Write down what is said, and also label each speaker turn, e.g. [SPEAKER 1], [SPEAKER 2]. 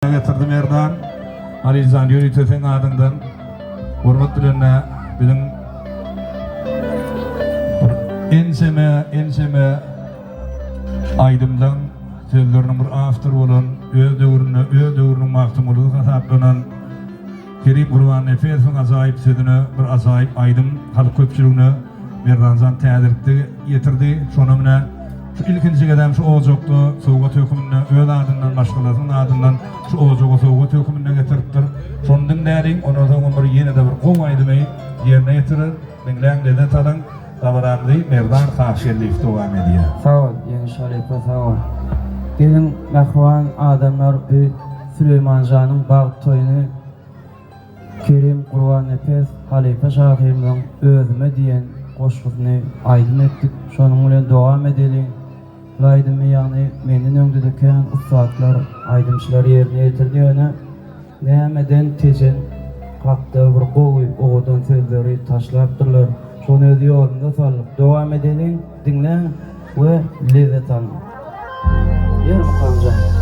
[SPEAKER 1] Getirdi Merdan. Halyjan ýörite seň adyňdan hormat bilen biziň bir ençeme ençeme aýdymlaň sözleriniň bir awtory bolan öz döwründe öz döwrüniň Magtymgulusy hasaplanan Kerim Gurbannepesowyň ajaýyp sözüne bir ajaýyp aýdym halk köpçüligine Merdanjan täzelikde ýetirdi. Şonam ine şu ilkinji gezem şu ojakda sowgat höküminde öz adyndan, maşgalasynyň adyndan şu ojaga sowgat höküminde getiripdir. Şony diňläliň, ondan soňam bir ýene-de bir gowy aýdymy ýerine ýetirer. Diňläň, lezzet alyň. Dabaramyzy Merdan Kakgeldiýew dowam edýär.
[SPEAKER 2] Sag bol, Ýeňiş halypa, sag bol. Geliň, mähriban adamlar, bu Süleýmanjanyň bagt toýuny Kerim Gurbannepes halypa şahyrymyzyň Özüme diýen goşgusyny aýdym etdik. Şonuň bilen dowam edeliň. Bu aýdymy ýagny menden öňde-de kän ussatlar, aýdymçylar ýerine ýetirdi ýöne nämeden Tejen hakda bir gowy owadan sözleri taşlapdyrlar. Şony öz ýolumyza saldyk. Dowam edeliň, diňläň we lezzet alyň. Ýer Mukamjan.